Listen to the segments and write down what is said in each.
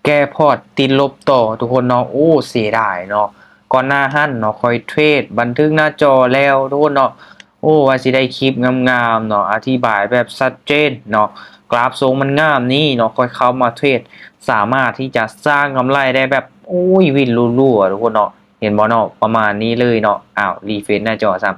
ແກ່ພອດຕິດລົບຕໍ່ທຸກຄົນເນາະ. ໂອ້ ເສຍດາຍເນາະ ກ່ອນໜ້າຫັ້ນເນາະ ຂ້ອຍເທຣດບັນທຶກໜ້າຈໍແລ້ວທຸກຄົນເນາະ. ໂອ້ ວ່າຊິໄດ້ຄລິບງາມໆເນາະ ອະທິບາຍແບບຊັດເຈນເນາະ ກຣາຟຊົງມັນງາມນີ້ເນາະ ຂ້ອຍເຂົ້າມາເທຣດ ສາມາດທີ່ຈະສ້າງກຳໄລໄດ້ແບບ ໂອ້ຍ ວິນລົວໆ ທຸກຄົນເນາະ. ເຫັນບໍ່ເນາະ ປະມານນີ້ເລີຍເນາະ. ອ້າວ ຣີເຟຣຊໜ້າຈໍຊ້ຳ.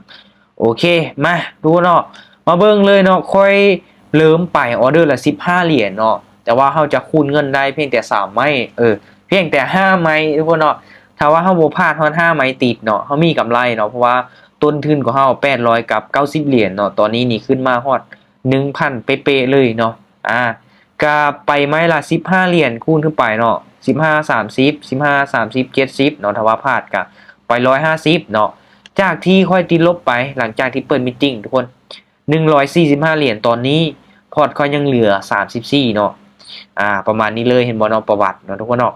ໂອເຄ ມາດູເນາະ ມາເບິ່ງເລີຍເນາະ. ຂ້ອຍເລີ່ມໄປອອເດີລະສິບຫ້າຫຼຽນເນາະ ແຕ່ວ່າເຮົາຈະຄູນເງິນໄດ້ພຽງແຕ່ສາມໄມ້ ເອີ ພຽງແຕ່ຫ້າໄມ້ທຸກຄົນເນາະ. ຖ້າວ່າເຮົາບໍ່ພາດຮອດຫ້າໄມ້ຕິດເນາະ ເຮົາມີກຳໄລເນາະ ເພາະວ່າຕົ້ນທຶນຂອງເຮົາແປດຮ້ອຍກັບເກົ້າສິບຫຼຽນເນາະ ຕອນນີ້ນີ້ຂຶ້ນມາຮອດໜຶ່ງພັນເປະໆເລີຍເນາະ. ອາ ກະໄປໄມ້ລະສິບຫ້າຫຼຽນ ຄູນຂຶ້ນໄປເນາະ ສິບຫ້າ ສາມສິບ ສິບຫ້າ ສາມສິບ ເຈັດສິບເນາະ. ຖ້າວ່າພາດກະໄປຮ້ອຍຫ້າສິບເນາະ ຈາກທີ່ຂ້ອຍຕິດລົບໄປ ຫຼັງຈາກທີ່ເປີດມີດຕິງທຸກຄົນ ໜຶ່ງຮ້ອຍສີ່ສິບຫ້າຫຼຽນ ຕອນນີ້ພອດຂ້ອຍຍັງເຫຼືອສາມສິບສີ່ເນາະ. ອາ ປະມານນີ້ເລີຍ ເຫັນບໍ່ເນາະ ປະຫວັດເນາະ ທຸກຄົນເນາະ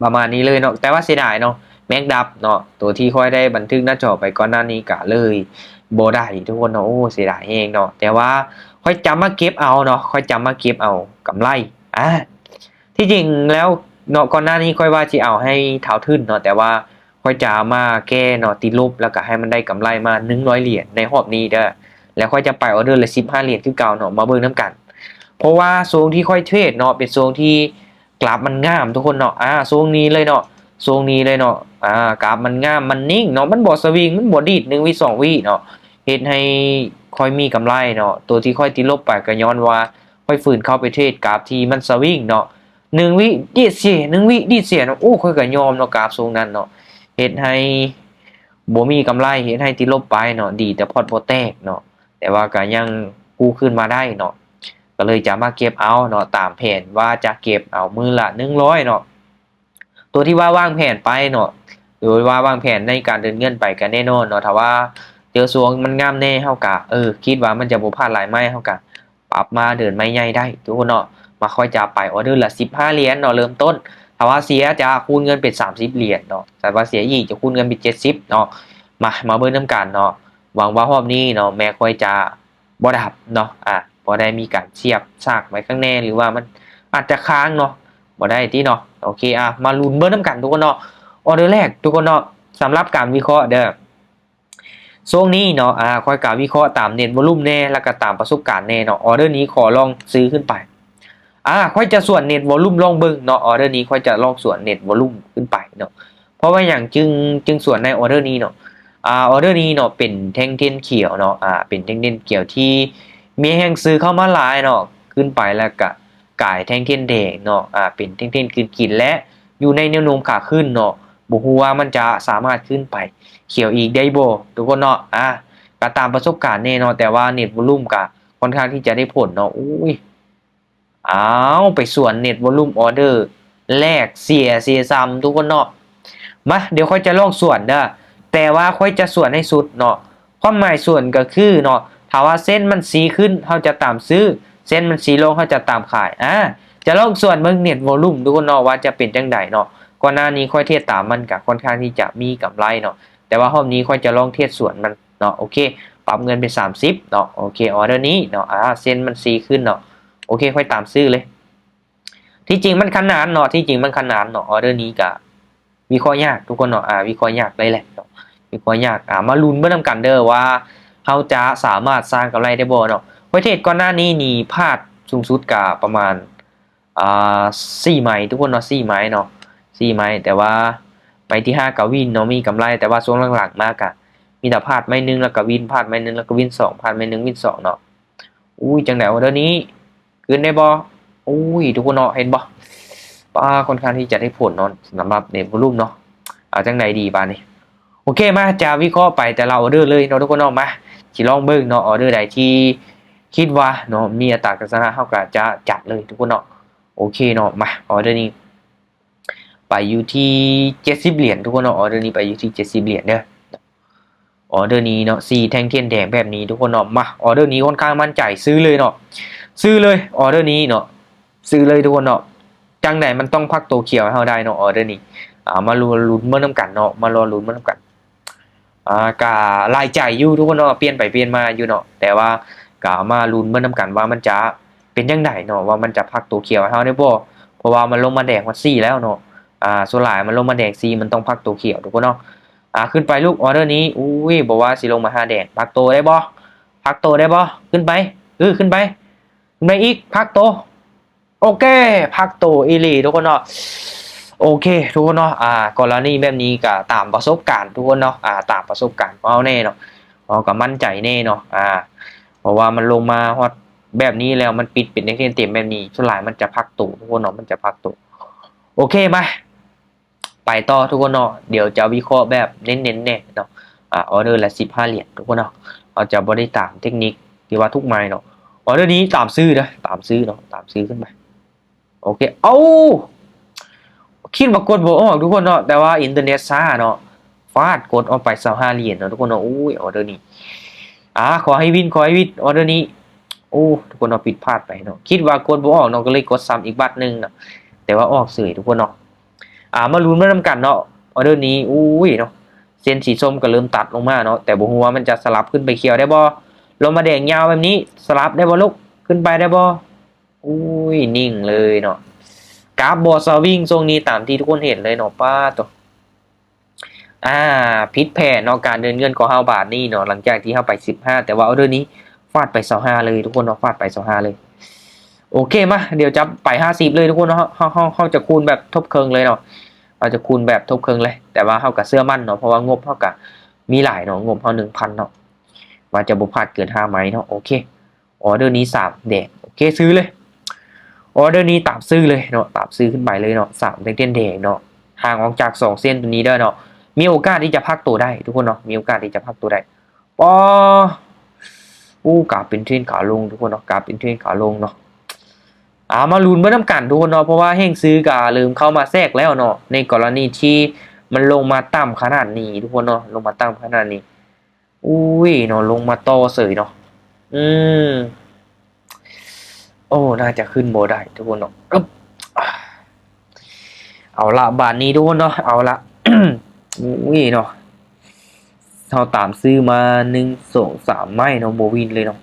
ປະມານນີ້ເລີຍເນາະ. ແຕ່ວ່າເສຍດາຍເນາະ ແມັກດັບເນາະ ໂຕທີ່ຂ້ອຍໄດ້ບັນທຶກໜ້າຈໍໄປກ່ອນໜ້ານີ້ກະເລີຍບໍ່ໄດ້ທຸກຄົນເນາະ. ໂອ້ ເສຍດາຍແຮງເນາະ ແຕ່ວ່າຂ້ອຍຈະມາເກັບເອົາເນາະ ຂ້ອຍຈະມາເກັບເອົາກຳໄລ. ອາ ທີ່ຈິງແລ້ວເນາະ ກ່ອນໜ້ານີ້ຂ້ອຍວ່າຊິເອົາໃຫ້ທ້າວທຶນເນາະ ແຕ່ວ່າຂ້ອຍຈະມາແກ້ເນາະ ຕິດລົບ ແລ້ວກະໃຫ້ມັນໄດ້ກຳໄລມາໜຶ່ງຮ້ອຍຫຼຽນໃນຮອບນີ້ເດີ ແລ້ວຂ້ອຍຈະໄປອອເດີລະສິບຫ້າຫຼຽນຄືເກົ່າເນາະ. ມາເບິ່ງນຳກັນ ເພາະວ່າຊ່ວງທີ່ຂ້ອຍເທຣດເນາະ ເປັນຊ່ວງທີ່ກຣາຟມັນງາມທຸກຄົນເນາະ. ອາ ຊ່ວງນີ້ເລີຍເນາະ ຊ່ວງນີ້ເລີຍເນາະ. ອາ ກຣາຟມັນງາມ ມັນນິ່ງເນາະ ມັນບໍ່ສະວິງ ມັນບໍ່ດີດໜຶ່ງວິສອງວິເນາະ ເຮັດໃຫ້ຂ້ອຍມີກຳໄລເນາະ. ໂຕທີ່ຂ້ອຍຕິດລົບໄປກະຍ້ອນວ່າຂ້ອຍຝືນເຂົ້າໄປເທຣດກຣາຟທີ່ມັນສະວິງເນາະ ໜຶ່ງວິດີດເສຍ ໜຶ່ງວິດີດເສຍເນາະ. ໂອ້ ຂ້ອຍກະຍອມເນາະ ກຣາຟຊ່ວງນັ້ນເນາະ ເຮັດໃຫ້ບໍ່ມີກຳໄລ ເຮັດໃຫ້ຕິດລົບໄປເນາະ. ດີແຕ່ພອດບໍ່ແຕກເນາະ ແຕ່ວ່າກະຍັງກູ້ຄືນມາໄດ້ເນາະ ກະເລີຍຈະມາເກັບເອົາເນາະ ຕາມແຜນວ່າຈະເກັບເອົາມື້ລະໜຶ່ງຮ້ອຍເນາະ. ໂຕທີ່ວ່າວາງແຜນໄປເນາະ ໂດຍວ່າວາງແຜນໃນການເດີນເງິນໄປກະແນ່ນອນເນາະ ຖ້າວ່າເຈີຊ່ວງມັນງາມແນ່ ເຮົາກະ ເອີ ຄິດວ່າມັນຈະບໍ່ພາດຫຼາຍໄມ້ ເຮົາກະ ປັບມາເດີນໄມ້ໃຫຍ່ໄດ້ທຸກຄົນເນາະ. ມາ ຂ້ອຍຈະໄປອອເດີລະສິບຫ້າຫຼຽນເນາະ ເລີ່ມຕົ້ນ. ຖ້າວ່າເສຍຈະຄູນເງິນເປັນສາມສິບຫຼຽນເນາະ ຖ້າວ່າເສຍອີກຈະຄູນເງິນເປັນເຈັດສິບເນາະ. ມາ ມາເບິ່ງນຳກັນເນາະ ຫວັງວ່າຮອບນີ້ເນາະ ແມັກຂ້ອຍຈະບໍ່ດັບເນາະ ອາ ບໍ່ໄດ້ມີການສຽບສາກໄວ້ຂ້າງແນ່ ຫຼືວ່າມັນອາດຈະຄ້າງເນາະ ບໍ່ໄດ້ຕິເນາະ. ໂອເຄ ອາ ມາລຸ້ນເບິ່ງນຳກັນທຸກຄົນເນາະ. ອອເດີແລກທຸກຄົນເນາະ ສຳລັບການວິເຄາະເດີ ຊ່ວງນີ້ເນາະ ອາ ຂ້ອຍກະວິເຄາະຕາມເນັດວອລຸມແນ່ ແລ້ວກະຕາມປະສົບການແນ່ເນາະ. ອອເດີນີ້ຂໍລອງຊື້ຂຶ້ນໄປ ອາ ຂ້ອຍຈະສວນເນັດວອລຸມລອງເບິ່ງເນາະ. ອອເດີນີ້ຂ້ອຍຈະລອງສວນເນັດວອລຸມຂຶ້ນໄປເນາະ. ເພາະວ່າຫຍັງຈຶ່ງ ຈຶ່ງສວນໃນອອເດີນີ້ເນາະ? ອາ ອອເດີນີ້ເນາະ ເປັນແທ່ງທຽນຂຽວເນາະ ອາ ເປັນແທ່ງທຽນຂຽວທີ່ມີແຮງຊື້ເຂົ້າມາຫຼາຍເນາະ ຂຶ້ນໄປແລ້ວກະກາຍແທ່ງທຽນແດງເນາະ ອາ ເປັນແທ່ງທຽນກືນກິນ ແລະ ຢູ່ໃນແນວໂນ້ມຂາຂຶ້ນເນາະ. ບໍ່ຮູ້ວ່າມັນຈະສາມາດຂຶ້ນໄປຂຽວອີກໄດ້ບໍ່ທຸກຄົນເນາະ. ອາ ກະຕາມປະສົບການແນ່ເນາະ ແຕ່ວ່າເນັດວອລຸມກະຄ່ອນຂ້າງທີ່ຈະໄດ້ຜົນເນາະ. ໂອ້ຍ ອ້າວ ໄປສວນເນັດວອລຸມອອເດີ ແລກເສຍເສຍຊ້ຳທຸກຄົນເນາະ. ມາ ດຽວຂ້ອຍຈະລອງສວນເດີ ແຕ່ວ່າຂ້ອຍຈະສວນໃຫ້ສຸດເນາະ. ຄວາມໝາຍສວນກະຄືເນາະ ຖ້າວ່າເຊັນມັນຊີ້ຂຶ້ນ ເຮົາຈະຕາມຊື້ ເຊັນມັນຊີ້ລົງ ເຮົາຈະຕາມຂາຍ. ອາ ຈະລອງສວນເບິ່ງເນັດວອລຸມທຸກຄົນເນາະ ວ່າຈະເປັນຈັ່ງໃດເນາະ. ກ່ອນໜ້ານີ້ຂ້ອຍເທຣດຕາມມັນກະຄ່ອນຂ້າງທີ່ຈະມີກຳໄລເນາະ ແຕ່ວ່າຮອບນີ້ຂ້ອຍຈະລອງເທຣດສວນມັນເນາະ. ໂອເຄ ປັບເງິນເປັນສາມສິບເນາະ. ໂອເຄ ອອເດີນີ້ເນາະ ອາ ເຊັນມັນຊີ້ຂຶ້ນເນາະ. ໂອເຄ ຂ້ອຍຕາມຊື້ເລີຍ. ທີ່ຈິງມັນຂະໜານເນາະ ທີ່ຈິງມັນຂະໜານເນາະ. ອອເດີນີ້ກະວິເຄາະຍາກທຸກຄົນເນາະ ອາ ວິເຄາະຍາກເລີຍແຫຼະເນາະ ວິເຄາະຍາກ. ອາ ມາລຸ້ນເບິ່ງນຳກັນເດີວ່າເຮົາຈະສາມາດສ້າງກຳໄລໄດ້ບໍ່ເນາະ. ຂ້ອຍເທຣດກ່ອນໜ້ານີ້ນີ້ພາດສູງສຸດກະປະມານ ອາ ສີ່ໄມ້ທຸກຄົນເນາະ ສີ່ໄມ້ເນາະ ສີ່ໄມ້ ແຕ່ວ່າໄມ້ທີຫ້າກະວິນເນາະ ມີກຳໄລ ແຕ່ວ່າຊ່ວງຫຼັງໆມາກະມີແຕ່ພາດໄມ້ໜຶ່ງແລ້ວກະວິນ ພາດໄມ້ໜຶ່ງແລ້ວກະວິນສອງ ພາດໄມ້ໜຶ່ງວິນສອງເນາະ. ອຸ້ຍ ຈັ່ງໃດອອເດີນີ້ ຄືນໄດ້ບໍ່? ອຸ້ຍ ທຸກຄົນເນາະ ເຫັນບໍ່? ປ້າ ຄ່ອນຂ້າງທີ່ຈະໄດ້ຜົນເນາະ ສຳລັບເນັດວອລຸມເນາະ. ເອົາຈັ່ງໃດດີບາດນີ້? ໂອເຄ ມາ ຈະວິເຄາະໄປແຕ່ລະອອເດີເລີຍເນາະທຸກຄົນເນາະ. ມາ ຊິລອງເບິ່ງເນາະ ອອເດີໃດທີ່ຄິດວ່າເນາະ ມີອັດຕາການຊະນະ ເຮົາກະຈະຈັດເລີຍທຸກຄົນເນາະ. ໂອເຄເນາະ ມາ ອອເດີນີ້ໄປຢູ່ທີ່ເຈັດສິບຫຼຽນທຸກຄົນເນາະ ອອເດີນີ້ໄປຢູ່ທີ່ເຈັດສິບຫຼຽນເດີ. ອອເດີນີ້ເນາະ ສີ່ແທ່ງທຽນແດງແບບນີ້ທຸກຄົນເນາະ. ມາ ອອເດີນີ້ຄ່ອນຂ້າງໝັ້ນໃຈ ຊື້ເລີຍເນາະ ຊື້ເລີຍ ອອເດີນີ້ເນາະ ຊື້ເລີຍທຸກຄົນເນາະ. ຈັ່ງໃດມັນຕ້ອງພັກໂຕຂຽວໃຫ້ເຮົາໄດ້ເນາະ ອອເດີນີ້. ອາ ມາລໍລຸ້ນເບິ່ງນຳກັນເນາະ ມາລໍລຸ້ນເບິ່ງນຳກັນ. ອາ ກະຫຼາຍໃຈຢູ່ທຸກຄົນເນາະ ປ່ຽນໄປປ່ຽນມາຢູ່ເນາະ ແຕ່ວ່າກະມາລຸ້ນເບິ່ງນຳກັນວ່າມັນຈະເປັນຈັ່ງໃດເນາະ ວ່າມັນຈະພັກໂຕຂຽວໃຫ້ເຮົາໄດ້ບໍ່. ເພ ພາະວ່າມັນລົງມາແດງຮອດສີ່ແລ້ວເນາະ. ອ່າ ສ່ວນຫຼາຍມັນລົງມາແດງສີ່ ມັນຕ້ອງພັກໂຕຂຽວທຸກຄົນເນາະ. ອ່າ ຂຶ້ນໄປລູກ ອໍເດີນີ້. ອຸ້ຍ ບໍ່ວ່າຊິລົງມາຫາແດງ ພັກໂຕໄດ້ບໍ່? ພັກໂຕໄດ້ບໍ່? ຂຶ້ນໄປ ເອີ ຂຶ້ນໄປ ຂຶ້ນໄປອີກ ພັກໂຕ. ໂອເຄ ພັກໂຕອີ່ຫຼີທຸກຄົນເນາະ. ໂອເຄທຸກຄົນເນາະ ອ່າ ກໍລະນີແບບນີ້ກໍຕາມປະສົບການທຸກຄົນເນາະ ອ່າ ຕາມປະສົບການຂອງເຮົາແນ່ເນາະ ເຮົາກໍໝັ້ນໃຈແນ່ເນາະ ອ່າ ເພາະວ່າມັນລົງມາຮອດແບບນີ້ແລ້ວ ມັນປິດເປັນເຕັມໆແບບນີ້ ສ່ວນຫຼາຍມັນຈະພັກໂຕທຸກຄົນເນາະ ມັນຈະພັກໂຕ. ໂອເຄ ມາ ໄປຕໍ່ທຸກຄົນເນາະ ດຽວຈະວິເຄາະແບບເນັ້ນໆແນ່ເນາະ. ອ່າ ອໍເດີລະສິບຫ້າຫຼຽນທຸກຄົນເນາະ ເຮົາຈະບໍ່ໄດ້ຕາມເຕັກນິກທີ່ວ່າທຸກໝາຍເນາະ. ອໍເດີນີ້ຕາມຊື້ເດີ ຕາມຊື້ເນາະ ຕາມຊື້ຂຶ້ນໄປ. ໂອເຄ ເອົ້າ ຄິດວ່າກົດບໍ່ອອກທຸກຄົນເນາະ ແຕ່ວ່າອິນເຕີເນັດຊ້າເນາະ ຟາດກົດອອກໄປຊາວຫ້າຫຼຽນເນາະທຸກຄົນເນາະ. ໂອ້ຍ ອໍເດີນີ້ ອ່າ ຂໍໃຫ້ວິນ ຂໍໃຫ້ວິນ ອໍເດີນີ້. ໂອ້ ທຸກຄົນເນາະ ຜິດພາດໄປເນາະ ຄິດວ່າກົດບໍ່ອອກເນາະ ກໍເລີຍກົດຊ້ຳອີກບາດໜຶ່ງເນາະ ແຕ່ວ່າອອກເສີຍທຸກຄົນເນາະ. ອ່າ ມາລຸ້ນມານຳກັນເນາະ ອໍເດີນີ້. ໂອ້ຍເນາະ ເສັ້ນສີສົ້ມກໍເລີ່ມຕັດລົງມາເນາະ ແຕ່ບໍ່ຮູ້ວ່າມັນຈະສະຫຼັບຂຶ້ນໄປຂຽວໄດ້ບໍ່? ລົງມາແດງຍາວແບບນີ້ ສະຫຼັບໄດ້ບໍ່ລູກ? ຂຶ້ນໄປໄດ້ບໍ່? ໂອ້ຍ ນິ່ງເລີຍເນາະ ກາບບໍ່ສະວິງຊ່ວງນີ້ ຕາມທີ່ທຸກຄົນເຫັນເລີຍເນາະ. ປາດໂຕ ອ່າ ຜິດແຜນເນາະ ການເດີນເງິນຂອງເຮົາບາດນີ້ເນາະ ຫຼັງຈາກທີ່ເຮົາໄປສິບຫ້າ ແຕ່ວ່າອໍເດີນີ້ຟາດໄປຊາວຫ້າເລີຍທຸກຄົນເນາະ ຟາດໄປຊາວຫ້າເລີຍ. ໂອເຄ ມາ ດຽວຈະໄປຫ້າສິບເລີຍທຸກຄົນເນາະ ເຮົາ ເຮົາ ເຮົາຈະຄູນແບບທົບເຄິ່ງເລີຍເນາະ ເຮົາຈະຄູນແບບທົບເຄິ່ງເລີຍ. ແຕ່ວ່າເຮົາກໍເຊື່ອໝັ້ນເນາະ ເພາະວ່າງົບເຮົາກໍມີຫຼາຍເນາະ ງົບເຮົາໜຶ່ງພັນເນາະ ວ່າຈະບໍ່ພາດເກີນຫ້າໄມ້ເນາະ. ໂອເຄ ອໍເດີນີ້ສາມແດງ ໂອເຄ ຊື້ເລີຍ ອໍເດີນີ້ຕາມຊື້ເລີຍເນາະ ຕາມຊື້ຂຶ້ນໄປເລີຍເນາະ ສາມແທ່ງແດງເນາະ ຫ່າງອອກຈາກສອງເສັ້ນຕົວນີ້ເດີເນາະ ມີໂອກາດທີ່ຈະພັກໂຕໄດ້ທຸກຄົນເນາະ ມີໂອກາດທີ່ຈະພັກໂຕໄດ້. ປໍ ໂອ້ ກາບເປັນເທຣນຂາລົງທຸກຄົນເນາະ ກາບເປັນເທຣນຂາລົງເນາະ. ອ່າ ມາລຸ້ນເບິ່ງນຳກັນທຸກຄົນເນາະ ເພາະວ່າແຮງຊື້ກະເລີ່ມເຂົ້າມາແຊກແລ້ວເນາະ ໃນກໍລະນີທີ່ມັນລົງມາຕ່ຳຂະໜາດນີ້ທຸກຄົນເນາະ ລົງມາຕ່ຳຂະໜາດນີ້. ອຸ້ຍເນາະ ລົງມາຕໍ່ເສີຍເນາະ ອືມ ໂອ້ ໜ້າຈະຂຶ້ນບໍ່ໄດ້ທຸກຄົນເນາະ. ອຶບ ເອົາລະ ບາດນີ້ທຸກຄົນເນາະ ເອົາລະ ອຸ້ຍເນາະ ເຮົາຕາມຊື້ມາ ໜຶ່ງ ສອງ ສາມໄມ້ເນາະ ບໍ່ວິນເລີຍເນາະ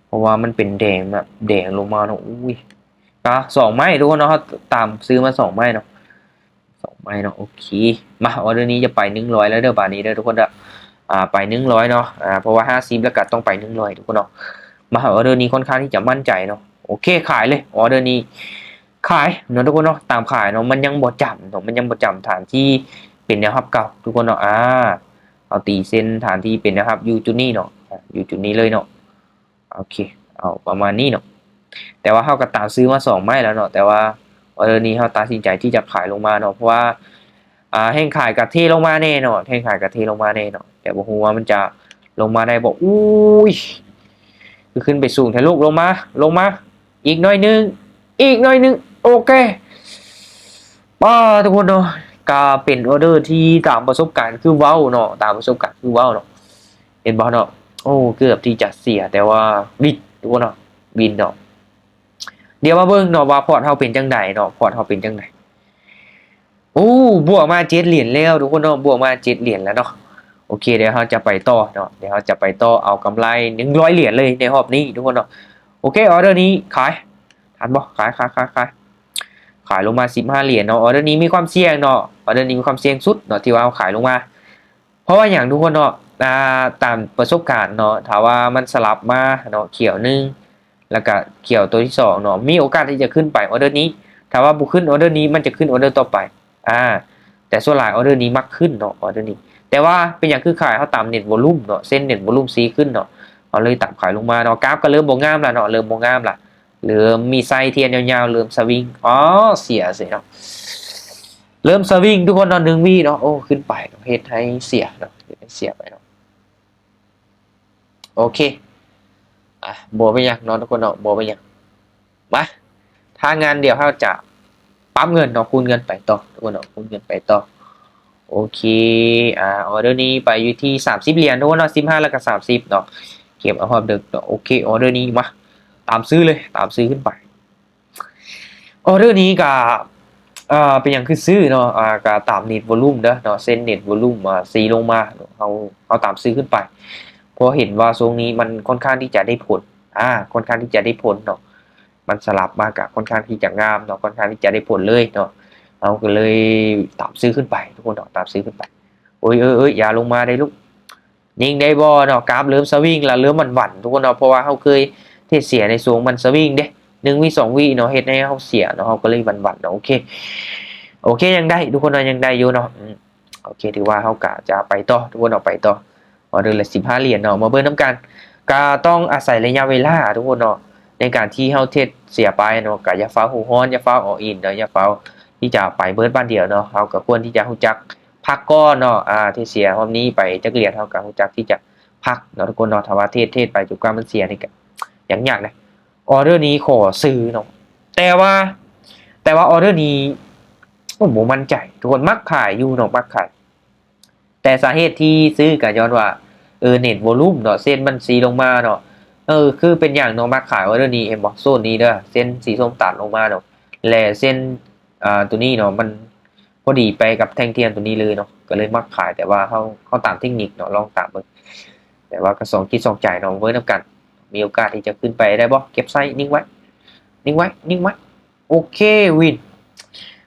ເພາະວ່າມັນເປັນແດງແບບແດງລົງມາເນາະ. ອຸ້ຍ ກະສອງໄມ້ທຸກຄົນເນາະ ເຮົາຕາມຊື້ມາສອງໄມ້ເນາະ ສອງໄມ້ເນາະ. ໂອເຄ ມາ ອໍເດີນີ້ຈະໄປໜຶ່ງຮ້ອຍແລ້ວເດີ ບາດນີ້ເດີທຸກຄົນເດີ ອ່າ ໄປໜຶ່ງຮ້ອຍເນາະ ອ່າ ເພາະວ່າຫ້າສິບແລ້ວກະຕ້ອງໄປໜຶ່ງຮ້ອຍທຸກຄົນເນາະ. ມາ ອໍເດີນີ້ຄ່ອນຂ້າງທີ່ຈະໝັ້ນໃຈເນາະ. ໂອເຄ ຂາຍເລີຍ ອໍເດີນີ້ຂາຍເນາະທຸກຄົນເນາະ ຕາມຂາຍເນາະ ມັນຍັງບໍ່ຈຳເນາະ ມັນຍັງບໍ່ຈຳຖານທີ່ເປັນແນວຮັບເກົ່າທຸກຄົນເນາະ. ອ່າ ເຮົາຕີເສັ້ນຖານທີ່ເປັນແນວຮັບຢູ່ຈຸດນີ້ເນາະ ຢູ່ຈຸດນີ້ເລີຍເນາະ. ໂອເຄ ເອົາປະມານນີ້ເນາະ ແຕ່ວ່າເຮົາກໍຕາມຊື້ມາສອງໄມ້ແລ້ວເນາະ ແຕ່ວ່າອໍເດີນີ້ເຮົາຕັດສິນໃຈທີ່ຈະຂາຍລົງມາເນາະ ເພາະວ່າ ອ່າ ແຮງຂາຍກະເທລົງມາແນ່ເນາະ ແຮງຂາຍກະເທລົງມາແນ່ເນາະ ແຕ່ບໍ່ຮູ້ວ່າມັນຈະລົງມາໄດ້ບໍ່. ອຸ້ຍ ຄືຂຶ້ນໄປສູງແທ້ລູກ ລົງມາ ລົງມາ ອີກໜ້ອຍໜຶ່ງ ອີກໜ້ອຍໜຶ່ງ. ໂອເຄ ປ້າ ທຸກຄົນເນາະ ກະເປັນອໍເດີທີ່ຕາມປະສົບການຄືເວົ້າເນາະ ຕາມປະສົບການຄືເວົ້າເນາະ ເຫັນບໍ່ເນາະ. ໂອ້ ເກືອບທີ່ຈະເສຍ ແຕ່ວ່າວິນ ທຸກຄົນເນາະ ວິນເນາະ. ດຽວມາເບິ່ງເນາະວ່າພອດເຮົາເປັນຈັ່ງໃດເນາະ ພອດເຮົາເປັນຈັ່ງໃດ. ໂອ້ ບວກມາເຈັດຫຼຽນແລ້ວທຸກຄົນເນາະ ບວກມາເຈັດຫຼຽນແລ້ວເນາະ. ໂອເຄ ດຽວເຮົາຈະໄປຕໍ່ເນາະ ດຽວເຮົາຈະໄປຕໍ່ ເອົາກຳໄລໜຶ່ງຮ້ອຍຫຼຽນເລີຍໃນຮອບນີ້ທຸກຄົນເນາະ. ໂອເຄ ອໍເດີນີ້ຂາຍ ທັນບໍ່? ຂາຍ ຂາຍ ຂາຍ ຂາຍ ຂາຍລົງມາສິບຫ້າຫຼຽນເນາະ. ອໍເດີນີ້ມີຄວາມສ່ຽງເນາະ ອໍເດີນີ້ມີຄວາມສ່ຽງສຸດເນາະ ທີ່ວ່າເຮົາຂາຍລົງມາ ເພາະວ່າຫຍັງທຸກຄົນເນາະ ອ່າ ຕາມປະສົບການເນາະ ຖ້າວ່າມັນສະຫຼັບມາເນາະ ຂຽວໜຶ່ງ ແລ້ວກະຂຽວຕົວທີສອງເນາະ ມີໂອກາດທີ່ຈະຂຶ້ນໄປອໍເດີນີ້ ຖ້າວ່າບໍ່ຂຶ້ນອໍເດີນີ້ ມັນຈະຂຶ້ນອໍເດີຕໍ່ໄປ ອ່າ ແຕ່ສ່ວນຫຼາຍອໍເດີນີ້ມັກຂຶ້ນເນາະ ອໍເດີນີ້. ແຕ່ວ່າເປັນຫຍັງຄືຂາຍ ເຮົາຕາມເນັດວອລຸມເນາະ ເສັ້ນເນັດວອລຸມຊີ້ຂຶ້ນເນາະ ເຮົາເລີຍຕາມຂາຍລົງມາເນາະ. ກາບກໍເລີ່ມບໍ່ງາມລະເນາະ ເລີ່ມບໍ່ງາມລະ ເລີ່ມມີໄສ້ທຽນຍາວໆ ເລີ່ມສະວິງ ອໍ ເສຍເສຍເນາະ ເລີ່ມສະວິງທຸກຄົນເນາະ ໜຶ່ງວິເນາະ ໂອ້ ຂຶ້ນໄປເນາະ ເຮັດໃຫ້ເສຍເນາະ ເຮັດໃຫ້ເສຍໄປເນາະ. ໂອເຄ ອ່ະ ບໍ່ເປັນຫຍັງເນາະທຸກຄົນເນາະ ບໍ່ເປັນຫຍັງ. ມາ ຖ້າງານດຽວເຮົາຈະປັບເງິນເນາະ ຄູນເງິນໄປຕໍ່ທຸກຄົນເນາະ ຄູນເງິນໄປຕໍ່. ໂອເຄ ອ່າ ອໍເດີນີ້ໄປຢູ່ທີ່ສາມສິບຫຼຽນທຸກຄົນເນາະ ສິບຫ້າ ແລ້ວກໍສາມສິບເນາະ ເກັບເອົາຮອບເດິມເນາະ. ໂອເຄ ອໍເດີນີ້ມາ ຕາມຊື້ເລີຍ ຕາມຊື້ຂຶ້ນໄປ. ອໍເດີນີ້ກະ ເປັນຫຍັງຄືຊື້ເນາະ ກະຕາມເນັດວອລຸມເດີເນາະ ເສັ້ນເນັດວອລຸມ ຊີ້ລົງມາເນາະ ເຮົາ ເຮົາຕາມຊື້ຂຶ້ນໄປ ເພາະເຫັນວ່າຊ່ວງນີ້ມັນຄ່ອນຂ້າງທີ່ຈະໄດ້ຜົນ ອ່າ ຄ່ອນຂ້າງທີ່ຈະໄດ້ຜົນເນາະ. ມັນສະຫຼັບມາກະຄ່ອນຂ້າງທີ່ຈະງາມເນາະ ຄ່ອນຂ້າງທີ່ຈະໄດ້ຜົນເລີຍເນາະ ເຮົາກໍເລີຍຕາມຊື້ຂຶ້ນໄປທຸກຄົນເນາະ ຕາມຊື້ຂຶ້ນໄປ. ໂອ້ຍ ເອີຍ ເອີຍ ຢ່າລົງມາໄດ້ລູກ ຍິງໄດ້ບໍ່ເນາະ ກາບເລີ່ມສະວິງລະ ເລີ່ມຫວັ່ນໆ ທຸກຄົນເນາະ ເພາະວ່າເຮົາເຄີຍເທຣດເສຍໃນຊ່ວງມັນສະວິງເດ້ ໜຶ່ງວິສອງວິເນາະ ເຮັດໃຫ້ເຮົາເສຍເນາະ ເຮົາກໍເລີຍຫວັ່ນໆເນາະ. ໂອເຄ ໂອເຄ ຍັງໄດ້ທຸກຄົນເນາະ ຍັງໄດ້ຢູ່ເນາະ ອືມ ໂອເຄ ຖືວ່າເຮົາກະຈະໄປຕໍ່ທຸກຄົນເນາະ ໄປຕໍ່ ອອເດີລະສິບຫ້າຫຼຽນເນາະ ມາເບິ່ງນຳກັນ ກະຕ້ອງອາໄສໄລຍະເວລາທຸກຄົນເນາະ ໃນການທີ່ເຮົາເທຣດເສຍໄປເນາະ ກະຢ່າຟ້າວຫົວຮ້ອນ ຢ່າຟ້າວ all in ເນາະ ຢ່າຟ້າວທີ່ຈະໄປເບີດບາດດຽວເນາະ ເຮົາກະຄວນທີ່ຈະຮູ້ຈັກພັກກ່ອນເນາະ ອາ ເທຣດເສຍຮອບນີ້ໄປຈັກຫຼຽນ ເຮົາກະຮູ້ຈັກທີ່ຈະພັກເນາະທຸກຄົນເນາະ ຖ້າວ່າເທຣດ ເທຣດໄປຈົນກວ່າມັນເສຍນີ້ກະຍາກໆນະ. ອອເດີນີ້ຂໍຊື້ເນາະ ແຕ່ວ່າ ແຕ່ວ່າອອເດີນີ້ ໂອ້ ບໍ່ໝັ້ນໃຈທຸກຄົນ ມັກຂາຍຢູ່ເນາະ ມັກຂາຍ ແຕ່ສາເຫດທີ່ຊື້ກະຍ້ອນວ່າ ເອີ ເນັດວອລຸ່ມເນາະ ເສັ້ນມັນຊີ້ລົງມາເນາະ ເອີ ຄືເປັນຫຍັງເນາະ ມັກຂາຍອອເດີນີ້ ເຫັນບໍ່ ໂຊນນີ້ເດີ ເສັ້ນສີສົ້ມຕັດລົງມາເນາະ ແລະເສັ້ນ ອ່າ ໂຕນີ້ເນາະ ມັນພໍດີໄປກັບແທ່ງທຽນໂຕນີ້ເລີຍເນາະ ກໍເລີຍມັກຂາຍ ແຕ່ວ່າເຮົາ ເຮົາຕາມເທັກນິກເນາະ ລອງຕາມເບິ່ງ ແຕ່ວ່າກໍສອງຈິດສອງໃຈເນາະ ເບິ່ງນຳກັນ ມີໂອກາດທີ່ຈະຂຶ້ນໄປໄດ້ບໍ່ ເກັບໃສ່ ນິ່ງໄວ້ ນິ່ງໄວ້ ນິ່ງໄວ້ ໂອເຄ ວິນ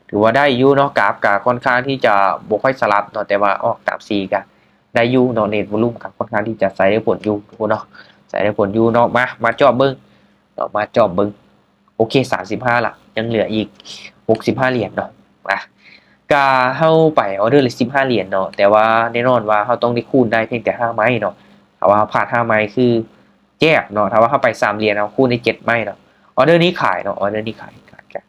ຖືວ່າໄດ້ຢູ່ເນາະ ກາບກະຄ່ອນຂ້າງທີ່ຈະບໍ່ຄ່ອຍສະຫຼັບເນາະ ແຕ່ວ່າອອກຕາມສີກະໄດ້ຢູ່ເນາະ ເນັດວອລຸ່ມກະຄ່ອນຂ້າງທີ່ຈະໃຊ້ໄດ້ຜົນຢູ່ທຸກຄົນເນາະ ໃຊ້ໄດ້ຜົນຢູ່ເນາະ ມາ ມາຈອບເບິ່ງເນາະ ມາຈອບເບິ່ງ ໂອເຄ ສາມສິບຫ້າລະ ຍັງເຫຼືອອີກຫົກສິບຫ້າຫຼຽນເນາະ ອາ ກະເຮົາໄປອອເດີລະສິບຫ້າຫຼຽນເນາະ ແຕ່ວ່າແນ່ນອນວ່າເຮົາຕ້ອງໄດ້ຄູນໄດ້ພຽງແຕ່ຫ້າໄມ້ເນາະ ຖ້າວ່າເຮົາພາດຫ້າໄມ້ຄື ແຈກເນາະ ຖ້າວ່າເຮົາໄປສາມຫຼຽນ ເຮົາຄູນໄດ້ເຈັດໄມ້ເນາະ ອອເດີນີ້ຂາຍເນາະ ອອເດີນີ້ຂາຍ ຂາຍ ຂາຍ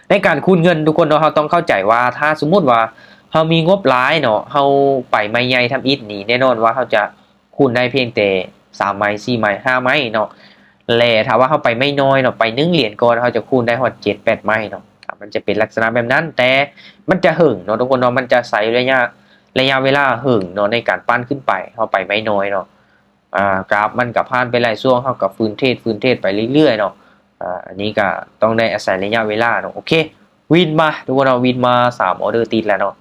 ໃນການຄູນເງິນທຸກຄົນເນາະ ເຮົາຕ້ອງເຂົ້າໃຈວ່າ ຖ້າສົມມຸດວ່າເຮົາມີງົບຫຼາຍເນາະ ເຮົາໄປໄມ້ໃຫຍ່ທຳອິດນີ້ ແນ່ນອນວ່າເຮົາຈະຄູນໄດ້ພຽງແຕ່ສາມໄມ້ ສີ່ໄມ້ ຫ້າໄມ້ເນາະ ແລະ ຖ້າວ່າເຮົາໄປໄມ້ນ້ອຍເນາະ ໄປໜຶ່ງຫຼຽນກ່ອນ ເຮົາຈະຄູນໄດ້ຮອດເຈັດແປດໄມ້ເນາະ ມັນຈະເປັນລັກສະນະແບບນັ້ນ ແຕ່ມັນຈະເຫິງເນາະທຸກຄົນເນາະ ມັນຈະໃຊ້ໄລຍະ ໄລຍະເວລາເຫິງເນາະ ໃນການປັ່ນຂຶ້ນໄປ ເຮົາໄປໄມ້ນ້ອຍເນາະ ອ່າ ກາບມັນກະຜ່ານໄປຫຼາຍຊ່ວງ ເຮົາກະຟື້ນເທຣດ ຟື້ນເທຣດໄປເລື້ອຍໆເນາະ ອ່າ ອັນນີ້ກະຕ້ອງໄດ້ອາໄສໄລຍະເວລາເນາະ ໂອເຄ ວິນມາທຸກຄົນເນາະ ວິນມາສາມອອເດີຕິດແລ້ວເນາະ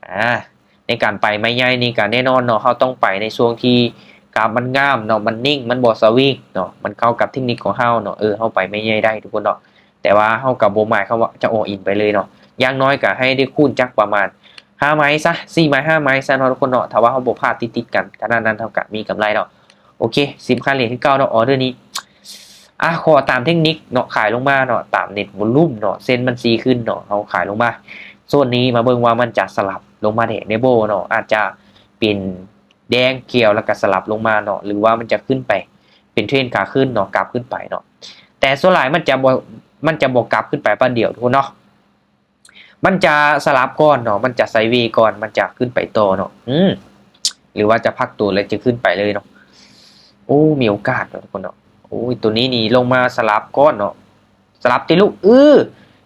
ອາ ໃນການໄປໄມ້ໃຫຍ່ນີ້ກະແນ່ນອນເນາະ ເຮົາຕ້ອງໄປໃນຊ່ວງທີ່ກາບມັນງາມເນາະ ມັນນິ່ງ ມັນບໍ່ສະວິງເນາະ ມັນເຂົ້າກັບເທັກນິກຂອງເຮົາເນາະ ເອີ ເຮົາໄປໄມ້ໃຫຍ່ໄດ້ທຸກຄົນເນາະ ແຕ່ວ່າເຮົາກະບໍ່ໝາຍຄວາມວ່າຈະ all in ໄປເລີຍເນາະ ຢ່າງໜ້ອຍກະໃຫ້ໄດ້ຄູນຈັກປະມານຫ້າໄມ້ຊະ ສີ່ໄມ້ ຫ້າໄມ້ຊະເນາະທຸກຄົນເນາະ ຖ້າວ່າເຮົາບໍ່ພາດຕິດໆກັນຂະໜາດນັ້ນ ເຮົາກະມີກຳໄລເນາະ ໂອເຄ ສິບຫ້າຫຼຽນຄືເກົ່າເນາະ ອອເດີນີ້ ອາ ຂໍຕາມເທັກນິກເນາະ ຂາຍລົງມາເນາະ ຕາມເນັດວອລຸ່ມເນາະ ເສັ້ນມັນຊີ້ຂຶ້ນເນາະ ເຮົາຂາຍລົງມາ ໂຊນນີ້ມາເບິ່ງວ່າມັນຈະສະຫຼັບລົງມາແດງໄດ້ບໍ່ເນາະ ອາດຈະເປັນແດງຂຽວ ແລ້ວກະສະຫຼັບລົງມາເນາະ ຫຼືວ່າມັນຈະຂຶ້ນໄປເປັນເທຣນຂາຂຶ້ນເນາະ ກັບຂຶ້ນໄປເນາະ ແຕ່ສ່ວນຫຼາຍມັນຈະບໍ່ ມັນຈະບໍ່ກັບຂຶ້ນໄປບາດດຽວທຸກຄົນເນາະ ມັນຈະສະຫຼັບກ່ອນເນາະ ມັນຈະໄຊເວກ່ອນ ມັນຈະຂຶ້ນໄປຕໍ່ເນາະ ອືມ ຫຼືວ່າຈະພັກໂຕແລ້ວຈະຂຶ້ນໄປເລີຍເນາະ ໂອ້ ມີໂອກາດເນາະທຸກຄົນເນາະ ໂອ້ຍ ໂຕນີ້ນີ້ລົງມາສະຫຼັບກ່ອນເນາະ ສະຫຼັບຕິລູກ ເອີ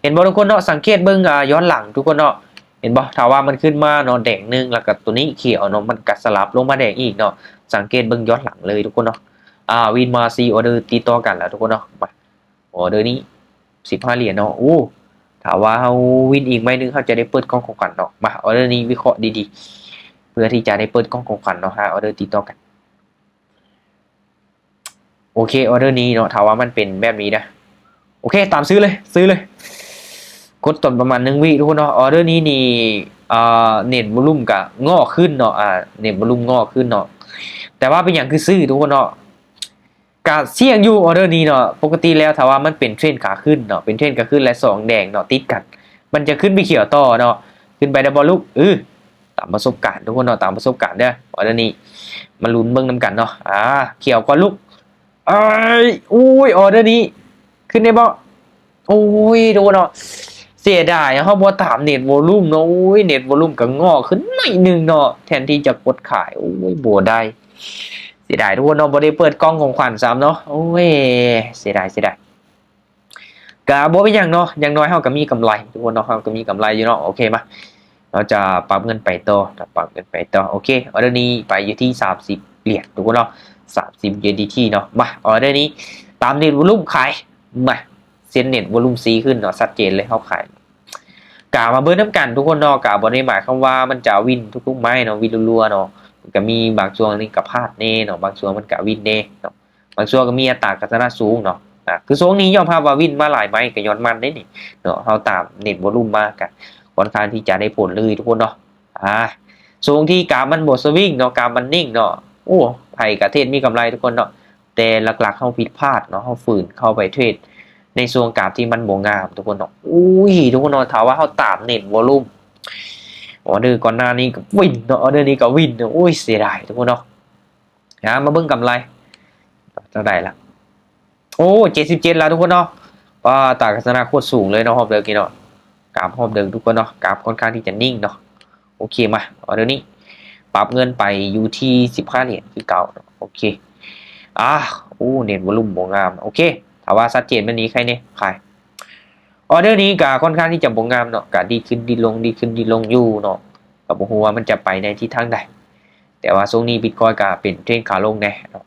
ເຫັນບໍ່ທຸກຄົນເນາະ ສັງເກດເບິ່ງ ອ່າ ຍ້ອນຫຼັງທຸກຄົນເນາະ ເຫັນບໍ່ ຖ້າວ່າມັນຂຶ້ນມາເນາະ ແດງໜຶ່ງ ແລ້ວກະໂຕນີ້ຂຽວເນາະ ມັນກະສະຫຼັບລົງມາແດງອີກເນາະ ສັງເກດເບິ່ງຍ້ອນຫຼັງເລີຍທຸກຄົນເນາະ ອ່າ ວິນມາສີ່ອອເດີຕິດຕໍ່ກັນແລ້ວທຸກຄົນເນາະ ມາ ອອເດີນີ້ ສິບຫ້າຫຼຽນເນາະ ໂອ້ ຖ້າວ່າເຮົາວິນອີກໄມ້ໜຶ່ງ ເຮົາຈະໄດ້ເປີດກ່ອງຂອງຂວັນເນາະ ມາ ອອເດີນີ້ວິເຄາະດີໆ ເພື່ອທີ່ຈະໄດ້ເປີດກ່ອງຂອງຂວັນເນາະ ຫ້າອອເດີຕິດຕໍ່ກັນ ໂອເຄ ອອເດີນີ້ເນາະ ຖ້າວ່າມັນເປັນແບບນີ້ນະ ໂອເຄ ຕາມຊື້ເລີຍ ຊື້ເລີຍ ກົດຕົນປະມານໜຶ່ງວິທຸກຄົນເນາະ ອອເດີນີ້ນີ້ ອ່າ ເນັດວອລຸ່ມກະງໍ້ຂຶ້ນເນາະ ອ່າ ເນັດວອລຸ່ມງໍ້ຂຶ້ນເນາະ ແຕ່ວ່າເປັນຫຍັງຄືຊື້ທຸກຄົນເນາະ ກະສ່ຽງຢູ່ອອເດີນີ້ເນາະ ປົກກະຕິແລ້ວຖ້າວ່າມັນເປັນເທຣນຂາຂຶ້ນເນາະ ເປັນເທຣນຂາຂຶ້ນ ແລະ ສອງແດງເນາະ ຕິດກັນ ມັນຈະຂຶ້ນໄປຂຽວຕໍ່ເນາະ ຂຶ້ນໄປໄດ້ບໍ່ລູກ ເອີ ຕາມປະສົບການທຸກຄົນເນາະ ຕາມປະສົບການເດີ ອອເດີນີ້ ມາລຸ້ນເບິ່ງນຳກັນເນາະ ອາ ຂຽວກ່ອນລູກ ເອີຍ ໂອ້ຍ ອອເດີນີ້ ຂຶ້ນໄດ້ບໍ່ ໂອ້ຍ ທຸກຄົນເນາະ ເສຍດາຍ ເຮົາບໍ່ຕາມເນັດວອລຸ່ມເນາະ ໂອ້ຍ ເນັດວອລຸ່ມກະງໍ້ຂຶ້ນໜ້ອຍໜຶ່ງເນາະ ແທນທີ່ຈະກົດຂາຍ ໂອ້ຍ ບໍ່ໄດ້ ເສຍດາຍທຸກຄົນເນາະ ບໍ່ໄດ້ເປີດກ່ອງຂອງຂວັນຊ້ຳເນາະ ໂອ້ຍ ເສຍດາຍ ເສຍດາຍ ກະບໍ່ເປັນຫຍັງເນາະ ຢ່າງໜ້ອຍເຮົາກະມີກຳໄລທຸກຄົນເນາະ ເຮົາກະມີກຳໄລຢູ່ເນາະ ໂອເຄ ມາ ເຮົາຈະປັບເງິນໄປຕໍ່ ປັບເງິນໄປຕໍ່ ໂອເຄ ອອເດີນີ້ໄປຢູ່ທີ່ສາມສິບຫຼຽນທຸກຄົນເນາະ ສາມສິບ ຢູເອັສດີທີ ເນາະ ມາ ອອເດີນີ້ຕາມເນັດວອລຸ່ມຂາຍ ມາ ເສັ້ນເນັດວອລຸ່ມຊີ້ຂຶ້ນເນາະ ຊັດເຈນເລີຍ ເຮົາຂາຍ ກະມາເບິ່ງນຳກັນທຸກຄົນເນາະ ກະບໍ່ໄດ້ໝາຍຄວາມວ່າມັນຈະວິນທຸກໆໄມ້ເນາະ ວິນລັວໆເນາະ ມັນກະມີບາງຊ່ວງນີ້ກະພາດແດ່ເນາະ ບາງຊ່ວງມັນກະວິນແດ່ເນາະ ບາງຊ່ວງກໍມີອັດຕາການຊະນະສູງເນາະ ອ່າ ຄືຊ່ວງນີ້ຍອມຮັບວ່າວິນມາຫຼາຍໄມ້ກໍຍ້ອນມັນເດ້ນີ້ເນາະ ເຮົາຕາມເນັດວໍລຸມມາກໍຄ່ອນຂ້າງທີ່ຈະໄດ້ຜົນເລີຍທຸກຄົນເນາະ. ອ່າ ຊ່ວງທີ່ກາຟມັນບໍ່ສະວິງເນາະ ກາຟມັນນິ່ງເນາະ ໂອ້ ໃຜກໍເທຣດມີກຳໄລທຸກຄົນເນາະ ແຕ່ຫຼັກໆເຮົາຜິດພາດເນາະ ເຮົາຝືນເຂົ້າໄປເທຣດໃນຊ່ວງກາຟທີ່ມັນບໍ່ງາມທຸກຄົນເນາະ. ອຸ້ຍ ທຸກຄົນເນາະ ຖ້າວ່າເຮົາຕາມເນັດວໍລຸມ ອໍເດີກ່ອນໜ້ານີ້ກໍວິນເນາະ ອໍເດີນີ້ກໍວິນເນາະ ໂອ້ຍ ເສຍດາຍທຸກຄົນເນາະ. ອ່າ ມາເບິ່ງກຳໄລເທົ່າໃດລະ ໂອ້ ເຈັດສິບເຈັດລະທຸກຄົນເນາະ. ປາ ຕາກາສະນະໂຄດສູງເລີຍເນາະ ຮອບເດິກນີ້ເນາະ ກາຟຮອບເດິກທຸກຄົນເນາະ ກາຟຄ່ອນຂ້າງທີ່ຈະນິ່ງເນາະ. ໂອເຄ ມາ ອໍເດີນີ້ປັບເງິນໄປຢູ່ທີ່ສິບຫ້າຫຼຽນຄືເກົ່າເນາະ. ໂອເຄ ອ່າ ໂອ້ ເນັດວໍລຸມບໍ່ງາມ. ໂອເຄ ຖ້າວ່າຊັດເຈນແບບນີ້ໃຄແນ່ ຂາຍ. ອໍເດີນີ້ກໍຄ່ອນຂ້າງທີ່ຈະບໍ່ງາມເນາະ ກໍດີດຂຶ້ນດີດລົງ ດີດຂຶ້ນດີດລົງຢູ່ເນາະ ກໍບໍ່ຮູ້ວ່າມັນຈະໄປໃນທິດທາງໃດ ແຕ່ວ່າຊ່ວງນີ້ບິດຄອຍກໍເປັນເທຣນຂາລົງແນ່ເນາະ.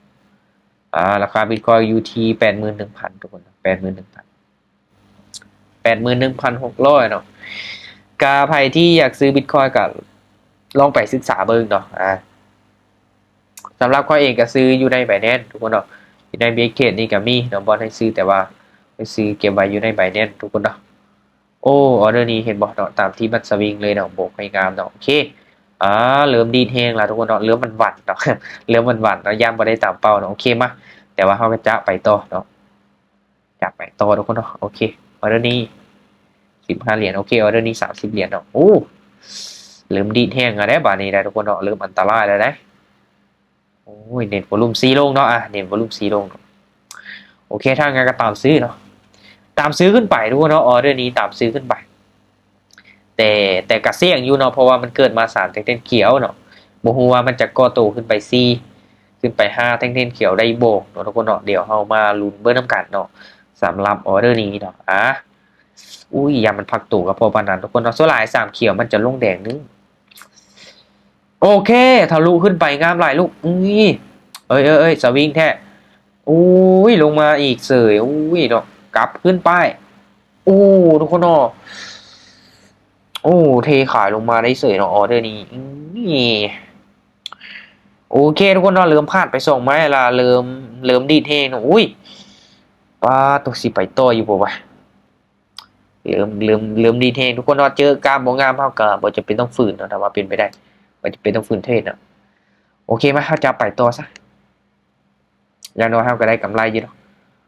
ອ່າ ລາຄາບິດຄອຍຢູ່ທີ່ແປດໝື່ນໜຶ່ງພັນທຸກຄົນ ແປດໝື່ນໜຶ່ງພັນ ແປດໝື່ນໜຶ່ງພັນຫົກຮ້ອຍເນາະ. ກະໃຜທີ່ຢາກຊື້ບິດຄອຍກໍລອງໄປສຶກສາເບິ່ງເນາະ. ອ່າ ສຳລັບຂ້ອຍເອງກໍຊື້ຢູ່ໃນ Binance ທຸກຄົນເນາະ ຢູ່ໃນ Binance ນີ້ກໍມີເນາະ ບ່ອນໃຫ້ຊື້ ແຕ່ວ່າຂ້ອຍຊື້ເກັບໄວ້ຢູ່ໃນ Binance ທຸກຄົນເນາະ. ໂອ້ ອໍເດີນີ້ເຫັນບໍ່ເນາະ ຕາມທີ່ມັນສະວິງເລີຍເນາະ ໂບກໃຫ້ງາມເນາະ. ໂອເຄ ອ່າ ເລີ່ມດີດແຮງແລ້ວທຸກຄົນເນາະ ເລີ່ມຫວັ່ນໆເນາະ ເລີ່ມຫວັ່ນໆເນາະ ຢ້ານບໍ່ໄດ້ຕາມເປົ້າເນາະ. ໂອເຄ ມາ ແຕ່ວ່າເຮົາກໍຈະໄປຕໍ່ເນາະ ຈະໄປຕໍ່ທຸກຄົນເນາະ. ໂອເຄ ອໍເດີນີ້ສິບຫ້າຫຼຽນ ໂອເຄ ອໍເດີນີ້ສາມສິບຫຼຽນເນາະ. ໂອ້ ເລີ່ມດີດແຮງແລ້ວເດ້ບາດນີ້ໄດ໋ທຸກຄົນເນາະ ເລີ່ມອັນຕະລາຍແລ້ວໄດ໋. ໂອ້ຍ ເນັດວໍລຸມຊີ້ລົງເນາະ ອ່າ ເນັດວໍລຸມຊີ້ລົງເນາະ. ໂອເຄ ຖ້າຊັ້ນກໍຕາມຊື້ເນາະ ຕາມຊື້ຂຶ້ນໄປທຸກຄົນເນາະ ອໍເດີນີ້ຕາມຊື້ຂຶ້ນໄປ ແຕ່ ແຕ່ກໍສ່ຽງຢູ່ເນາະ ເພາະວ່າມັນເກີດມາສາມແທ່ງຂຽວເນາະ ບໍ່ຮູ້ວ່າມັນຈະກໍ່ໂຕຂຶ້ນໄປສີ່ ຂຶ້ນໄປຫ້າແທ່ງຂຽວໄດ້ບໍ່ເນາະທຸກຄົນເນາະ. ດຽວເຮົາມາລຸ້ນເບິ່ງນຳກັນເນາະ ສຳລັບອໍເດີນີ້ເນາະ. ອ່າ ອຸ້ຍ ຢ້ານມັນພັກໂຕກໍພໍປານນັ້ນທຸກຄົນເນາະ ສ່ວນຫຼາຍສາມຂຽວມັນຈະລົງແດງໜຶ່ງ. ໂອເຄ ທະລຸຂຶ້ນໄປງາມຫຼາຍລູກ ອຸ້ຍ ເອີຍ ເອີຍ ເອີຍ ສະວິງແທ້ ໂອ້ຍ ລົງມາອີກເສີຍ ໂອ້ຍເນາະ ກັບຂຶ້ນໄປ ໂອ້ ທຸກຄົນເນາະ ໂອ້ ເທຂາຍລົງມາໄດ້ເສີຍເນາະ ອໍເດີນີ້. ໂອເຄ ທຸກຄົນເນາະ ເລີ່ມພາດໄປສອງໄມ້ລະ ເລີ່ມ ເລີ່ມດີດແຮງເນາະ ໂອ້ຍ ປາໂຕ ຊິໄປຕໍ່ຢູ່ບໍ່ວະ? ເລີ່ມ ເລີ່ມ ເລີ່ມດີແຮງທຸກຄົນເນາະ ເຈີກາບບໍ່ງາມເຮົາກໍບໍ່ຈຳເປັນຕ້ອງຝືນເນາະ ຖ້າວ່າເປັນໄປໄດ້ ບໍ່ຈຳເປັນຕ້ອງຝືນເທຣດເນາະ. ໂອເຄ ມາ ເຮົາຈະໄປຕໍ່ຊະ ຢ່າງໜ້ອຍເຮົາກໍໄດ້ກຳໄລຢູ່ເນາະ.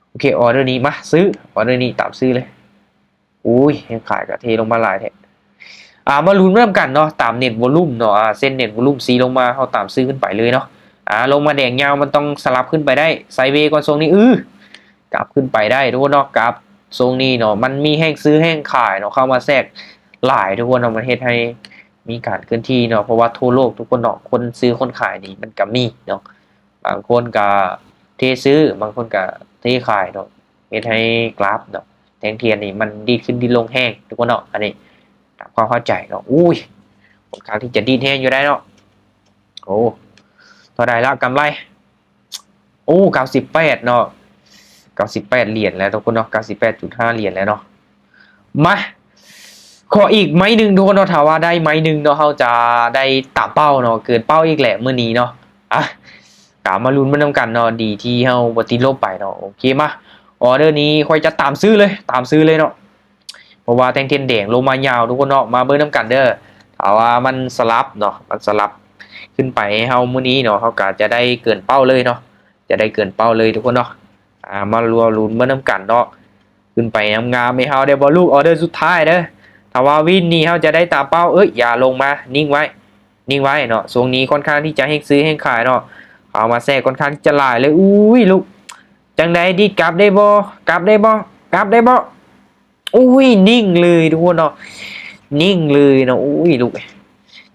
ໂອເຄ ອໍເດີນີ້ມາຊື້ ອໍເດີນີ້ຕາມຊື້ເລີຍ. ໂອ້ຍ ແຮງຂາຍກໍເທລົງມາຫຼາຍແທ້. ອ່າ ມາລຸ້ນນຳກັນເນາະ ຕາມເນັດວໍລຸມເນາະ ອ່າ ເສັ້ນເນັດວໍລຸມຊີ້ລົງມາ ເຮົາຕາມຊື້ຂຶ້ນໄປເລີຍເນາະ. ອ່າ ລົງມາແດງຍາວ ມັນຕ້ອງສະຫຼັບຂຶ້ນໄປໄດ້ ໄຊເວກ່ອນ ຊ່ວງນີ້ ອື້ ກັບຂຶ້ນໄປໄດ້ທຸກຄົນເນາະ. ກັບຊ່ວງນີ້ເນາະ ມັນມີແຮງຊື້ແຮງຂາຍເນາະ ເຂົ້າມາແຊກຫຼາຍທຸກຄົນເນາະ ມັນເຮັດໃຫ້ມີການເຄື່ອນທີ່ເນາະ ເພາະວ່າທົ່ວໂລກທຸກຄົນເນາະ ຄົນຊື້ຄົນຂາຍນີ້ມັນກໍມີເນາະ ບາງຄົນກໍເທຊື້ ບາງຄົນກໍເທຂາຍເນາະ ເຮັດໃຫ້ກຣາຟເນາະ ແທ່ງທຽນນີ້ມັນດີດຂຶ້ນດີດລົງແຮງທຸກຄົນເນາະ. ອັນນີ້ຕາມຄວາມເຂົ້າໃຈເນາະ. ໂອ້ຍ ຄ່ອນຂ້າງທີ່ຈະດີດແຮງຢູ່ໄດ໋ເນາະ. ໂອ້ ເທົ່າໃດລະກຳໄລ? ໂອ້ ເກົ້າສິບແປດເນາະ ເກົ້າສິບແປດຫຼຽນແລ້ວທຸກຄົນເນາະ ເກົ້າສິບແປດຈຸດຫ້າຫຼຽນແລ້ວເນາະ. ມາ ຂໍອີກໄມ້ໜຶ່ງທຸກຄົນເນາະ ຖ້າວ່າໄດ້ໄມ້ໜຶ່ງເນາະ ເຮົາຈະໄດ້ຕາມເປົ້າເນາະ ເກີນເປົ້າອີກແຫຼະມື້ນີ້ເນາະ. ອ່ະ ຕາມມາລຸ້ນໄປນຳກັນເນາະ ດີທີ່ເຮົາບໍ່ຕິດລົບໄປເນາະ. ໂອເຄ ມາ ອໍເດີນີ້ຂ້ອຍຈະຕາມຊື້ເລີຍ ຕາມຊື້ເລີຍເນາະ ເພາະວ່າແທ່ງທຽນແດງລົງມາຍາວທຸກຄົນເນາະ. ມາເບິ່ງນຳກັນເດີ ຖ້າວ່າມັນສະຫຼັບເນາະ ມັນສະຫຼັບຂຶ້ນໄປໃຫ້ເຮົາມື້ນີ້ເນາະ ເຮົາກໍຈະໄດ້ເກີນເປົ້າເລີຍເນາະ ຈະໄດ້ເກີນເປົ້າເລີຍທຸກຄົນເນາະ. ອ່າ ມາລໍລຸ້ນເບິ່ງນຳກັນເນາະ ຂຶ້ນໄປງາມໆໃຫ້ເຮົາໄດ້ບໍ່ລູກ? ອໍເດີສຸດທ້າຍເດີ ຖ້າວ່າວິນນີ້ເຮົາຈະໄດ້ຕາມເປົ້າ. ເອີຍ ຢ່າລົງມາ ນິ່ງໄວ້ ນິ່ງໄວ້ເນາະ. ຊ່ວງນີ້ຄ່ອນຂ້າງທີ່ຈະແຮງຊື້ແຮງຂາຍເນາະ ເຂົ້າມາແຊກຄ່ອນຂ້າງທີ່ຈະຫຼາຍເລີຍ. ອຸ້ຍ ລູກ ຈັ່ງໃດ ດີດກັບໄດ້ບໍ່? ກັບໄດ້ບໍ່? ກັບໄດ້ບໍ່? ໂອ້ຍ ນິ່ງເລີຍທຸກຄົນເນາະ ນິ່ງເລີຍເນາະ. ໂອ້ຍ ລູກ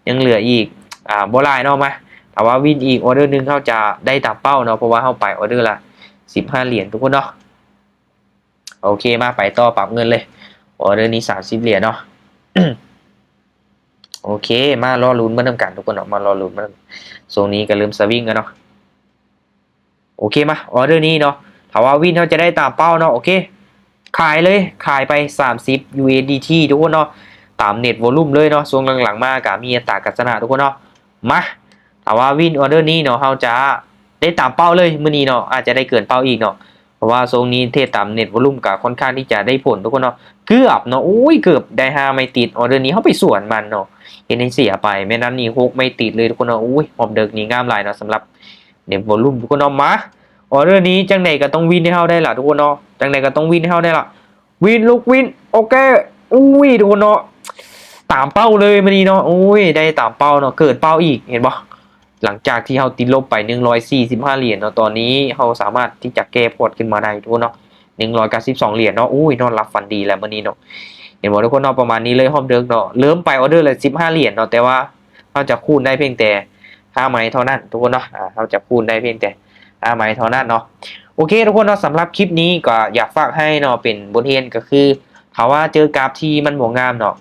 ຍັງເຫຼືອອີກ ອ່າ ບໍ່ຫຼາຍເນາະ. ມາ ຖ້າວ່າວິນອີກອໍເດີໜຶ່ງ ເຮົາຈະໄດ້ຕາມເປົ້າເນາະ ເພາະວ່າເຮົາໄປອໍເດີລະສິບຫ້າຫຼຽນທຸກຄົນເນາະ. ໂອເຄ ມາ ໄປຕໍ່ ປັບເງິນເລີຍ ອໍເດີນີ້ສາມສິບຫຼຽນເນາະ. ໂອເຄ ມາລໍລຸ້ນເບິ່ງນຳກັນທຸກຄົນເນາະ ມາລໍລຸ້ນເບິ່ງ ຊ່ວງນີ້ກໍເລີ່ມສະວິງແລ້ວເນາະ. ໂອເຄ ມາ ອໍເດີນີ້ເນາະ ຖ້າວ່າວິນເຮົາຈະໄດ້ຕາມເປົ້າເນາະ. ໂອເຄ ຂາຍເລີຍ ຂາຍໄປສາມສິບ ຢູເອສດີທີ ທຸກຄົນເນາະ ຕາມເນັດວໍລຸມເລີຍເນາະ. ຊ່ວງຫຼັງໆມາກໍມີອັດຕາການຊະນະທຸກຄົນເນາະ. ມາ ຖ້າວ່າວິນອໍເດີນີ້ເນາະ ເຮົາຈະໄດ້ຕາມເປົ້າເລີຍມື້ນີ້ເນາະ ອາດຈະໄດ້ເກີນເປົ້າອີກເນາະ. ເພາະວ່າຊ່ວງນີ້ເທຣດຕາມເນັດວອລຸມກໍຄ່ອນຂ້າງທີ່ຈະໄດ້ຜົນທຸກຄົນເນາະ ເກືອບເນາະ ໂອ້ຍ ເກືອບໄດ້ຫ້າໄມ້ຕິດ ອອເດີນີ້ເຮົາໄປສວນມັນເນາະ ເຮັດໃຫ້ເສຍໄປ ແມ່ນອັນນີ້ຫົກໄມ້ຕິດເລີຍທຸກຄົນເນາະ ໂອ້ຍ ຮອບເດິກນີ້ງາມຫຼາຍເນາະ ສຳລັບເນັດວອລຸມທຸກຄົນເນາະ ມາ ອອເດີນີ້ຈັ່ງໃດກໍຕ້ອງວິນໃຫ້ເຮົາໄດ້ລະທຸກຄົນເນາະ ຈັ່ງໃດກໍຕ້ອງວິນໃຫ້ເຮົາໄດ້ລະ ວິນ ລູກວິນ ໂອເຄ ອຸ້ຍ ທຸກຄົນເນາະ ຕາມເປົ້າເລີຍມື້ນີ້ເນາະ ໂອ້ຍ ໄດ້ຕາມເປົ້າເນາະ ເກີນເປົ້າອີກ ເຫັນບໍ່ ຫຼັງຈາກທີ່ເຮົາຕິດລົບໄປໜຶ່ງຮ້ອຍສີ່ສິບຫ້າຫຼຽນເນາະ ຕອນນີ້ເຮົາສາມາດທີ່ຈະແກ້ພອດຂຶ້ນມາໄດ້ທຸກຄົນເນາະ ໜຶ່ງຮ້ອຍເກົ້າສິບສອງຫຼຽນເນາະ ໂອ້ຍ ນອນຫຼັບຝັນດີແລ້ວມື້ນີ້ເນາະ ເຫັນບໍ່ທຸກຄົນເນາະ ປະມານນີ້ເລີຍຮອບເດິກເນາະ ເລີ່ມໄປອອເດີລະສິບຫ້າຫຼຽນເນາະ ແຕ່ວ່າເຮົາຈະຄູນໄດ້ພຽງແຕ່ຫ້າໄມ້ເທົ່ານັ້ນທຸກຄົນເນາະ ອາ ເຮົາຈະຄູນໄດ້ພຽງແຕ່ຫ້າໄມ້ເທົ່ານັ້ນເນາະ ໂອເຄທຸກຄົນເນາະ ສຳລັບຄລິບນີ້ກໍຢາກຝາກໃຫ້ເນາະ ເປັນບົດຮຽນກໍຄື ຖ້າວ່າເຈີກາບທີ່ມັນບໍ່ງາມເນາະ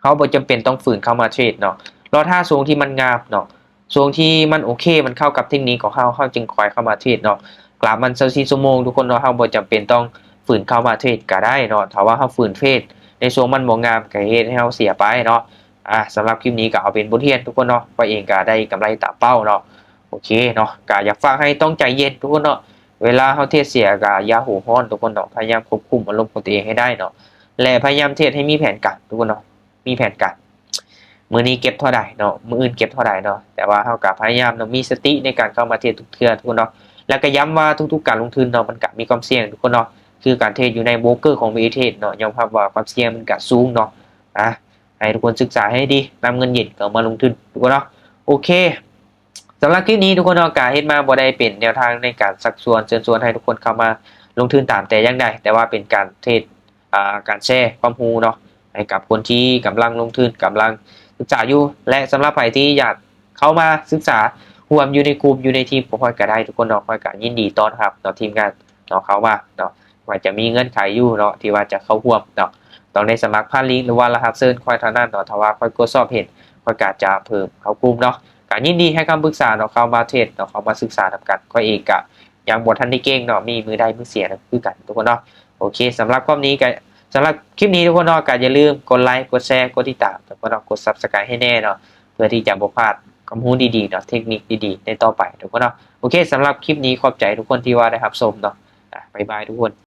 ເຮົາບໍ່ຈຳເປັນຕ້ອງຝືນເຂົ້າມາເທຣດເນາະ ລໍຖ້າຊ່ວງທີ່ມັນງາມເນາະ ຊ່ວງທີ່ມັນໂອເຄ ມັນເຂົ້າກັບເທັກນິກຂອງເຮົາ ເຮົາຈຶ່ງຄ່ອຍເຂົ້າມາເທຣດເນາະ ກຣາຟມັນຊາວສີ່ຊົ່ວໂມງທຸກຄົນເນາະ ເຮົາບໍ່ຈຳເປັນຕ້ອງຝືນເຂົ້າມາເທຣດກໍໄດ້ເນາະ ຖ້າວ່າເຮົາຝືນເທຣດໃນຊ່ວງມັນບໍ່ງາມ ກໍເຮັດໃຫ້ເຮົາເສຍໄປເນາະ ອາ ສຳລັບຄລິບນີ້ກໍເອົາເປັນບົດຮຽນທຸກຄົນເນາະ ຂ້ອຍເອງກໍໄດ້ກຳໄລຕາມເປົ້າເນາະ ໂອເຄເນາະ ກໍຢາກຝາກໃຫ້ຕ້ອງໃຈເຢັນທຸກຄົນເນາະ ເວລາເຮົາເທຣດເສຍກໍຢ່າຫົວຮ້ອນທຸກຄົນເນາະ ພະຍາຍາມຄວບຄຸມອາລົມຂອງຕົວເອງໃຫ້ໄດ້ເນາະ ແລະ ພະຍາຍາມເທຣດໃຫ້ມີແຜນການທຸກຄົນເນາະ ມີແຜນການ ມື້ນີ້ເກັບເທົ່າໃດເນາະ ມື້ອື່ນເກັບເທົ່າໃດເນາະ ແຕ່ວ່າເຮົາກໍພະຍາຍາມເນາະ ມີສະຕິໃນການເຂົ້າມາເທຣດທຸກເທື່ອທຸກຄົນເນາະ ແລ້ວກໍຢ້ຳວ່າທຸກໆການລົງທຶນເນາະ ມັນກໍມີຄວາມສ່ຽງທຸກຄົນເນາະ ຄືການເທຣດຢູ່ໃນໂບຣກເກີຂອງ ວີເອເທຣດ ເນາະ ຍອມຮັບວ່າຄວາມສ່ຽງມັນກໍສູງເນາະ ອາ ໃຫ້ທຸກຄົນສຶກສາໃຫ້ດີ ນຳເງິນເຢັນເຂົ້າມາລົງທຶນທຸກຄົນເນາະ ໂອເຄ ສຳລັບຄລິບນີ້ທຸກຄົນເນາະ ກະເຮັດມາບໍ່ໄດ້ເປັນແນວທາງໃນການຊັກຊວນເຊີນຊວນໃຫ້ທຸກຄົນເຂົ້າມາລົງທຶນຕາມແຕ່ຢ່າງໃດ ແຕ່ວ່າເປັນການເທຣດ ອ່າ ການແຊຄວາມຮູ້ເນາະ ໃຫ້ກັບຄົນທີ່ກຳລັງລົງທຶນ ກຳລັງສຶກສາຢູ່ ແລະ ສຳລັບໃຜທີ່ຢາກເຂົ້າມາສຶກສາຮ່ວມຢູ່ໃນກຸ່ມ ຢູ່ໃນທີມຂອງຂ້ອຍກະໄດ້ທຸກຄົນເນາະ ຂ້ອຍກະຍິນດີຕ້ອນຮັບເນາະ ທີມງານເນາະ ເຂົ້າມາເນາະ ວ່າຈະມີເງື່ອນໄຂຢູ່ເນາະ ທີ່ວ່າຈະເຂົ້າຮ່ວມເນາະ ຕ້ອງໄດ້ສະໝັກຜ່ານລິງ ຫຼືວ່າລະຫັດເຊີນຂ້ອຍເທົ່ານັ້ນເນາະ ຖ້າວ່າຂ້ອຍກວດສອບເຫັນ ຂ້ອຍກະຈະເພີ່ມເຂົ້າກຸ່ມເນາະ ກະຍິນດີໃຫ້ຄຳປຶກສາເນາະ ເຂົ້າມາເທຣດເນາະ ເຂົ້າມາສຶກສານຳກັນ ຂ້ອຍເອງກະຍັງບໍ່ທັນໄດ້ເກັ່ງເນາະ ມີມື້ໄດ້ມື້ເສຍນຳຄືກັນທຸກຄົນເນາະ ໂອເຄ ສຳລັບຄວາມນີ້ກະ ສຳລັບຄລິບນີ້ທຸກຄົນເນາະ ກະຢ່າລືມກົດໄລ ກົດແຊ ກົດຕິດຕາມທຸກຄົນເນາະ ກົດ Subscribe ໃຫ້ແນ່ເນາະ ເພື່ອທີ່ຈະບໍ່ພາດຄວາມຮູ້ດີໆເນາະ ເທັກນິກດີໆໃນຕໍ່ໄປທຸກຄົນເນາະ ໂອເຄ ສຳລັບຄລິບນີ້ຂອບໃຈທຸກຄົນທີ່ວ່າໄດ້ຮັບຊົມເນາະ ອາ ບາຍບາຍທຸກຄົນ.